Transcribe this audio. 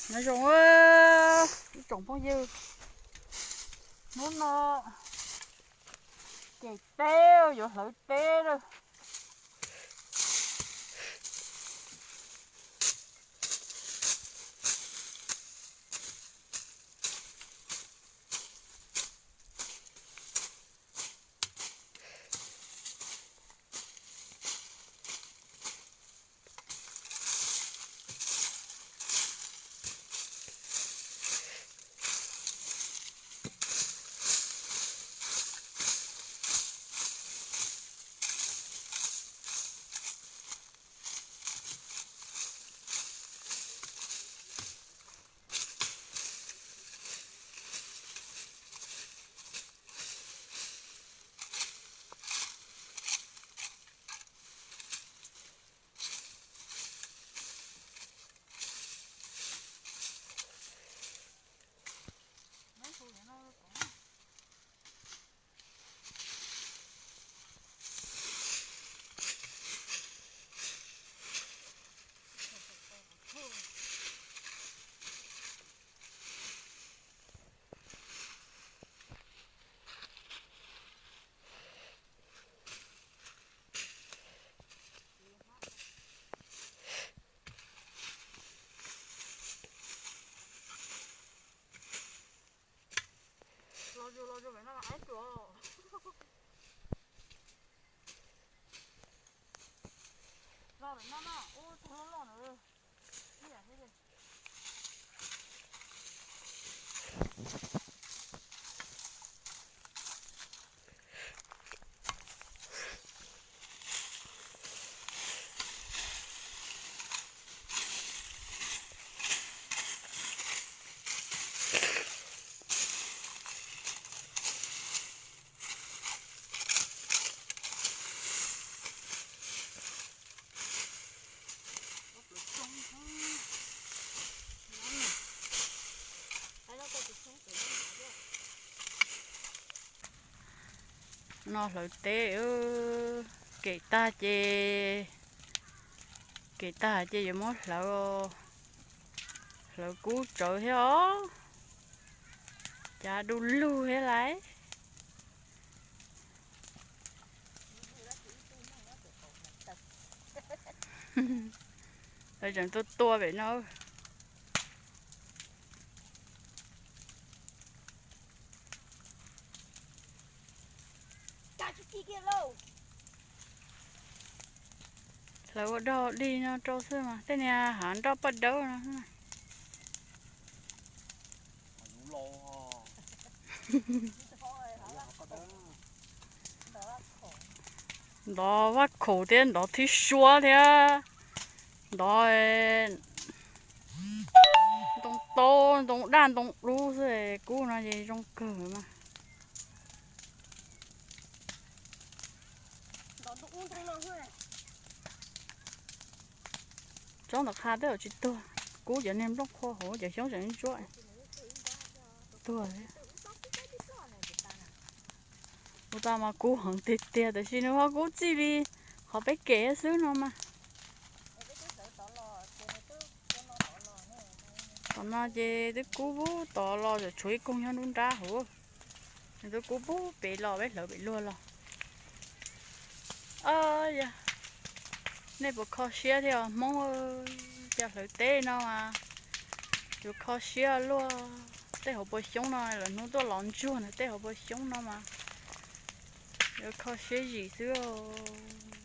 Nyob zoo ib tsoom phooj ywg, hnub no kev teb yuav hlawv teb lawm. Los zus los zus pem no mas aib tuaj. Los pem no mas ub tag loj loj na. No hlawv teb, kev tag ces, kev tag ces yuav muab hlawv, hlawv kub tsawv thiab os, cav du lug thiab lais. Lawv tseem tuaj tua pem no. Hlawv ua dog dig no rau xwb mas tej niag hav nroj paj dawb no. Ntov vaj khaum thiab ntov thib suab thiab ntov ntoo taub ntoo daj ntoo dub xwb, kub no ces zoo kawg mas. Tsob ntawd qha tej zaum tsis tuag, kub cov niag nplooj qhuav hauv cov xyoob tseem ntsuab tuag. Ua tas mas kub heev tiag tiag tiam sis nws ho kub txij li qhov peb kev xwb no mas. Tom no ces twb kub pub tod los, tshuav ib koog nyob nruab nrab hauv. Nws twb kub pub pem los peb hlawv pem luag los. Yog nej puas kho siab thiab os Hmoob, cov hlawv teb no mas yuav kho siab luaj. Tej hauv paus xyoob no lawv hnub tuaj los ntsuag na, tej hauv paus xyoob no mas yuav kho siab zim xwb os.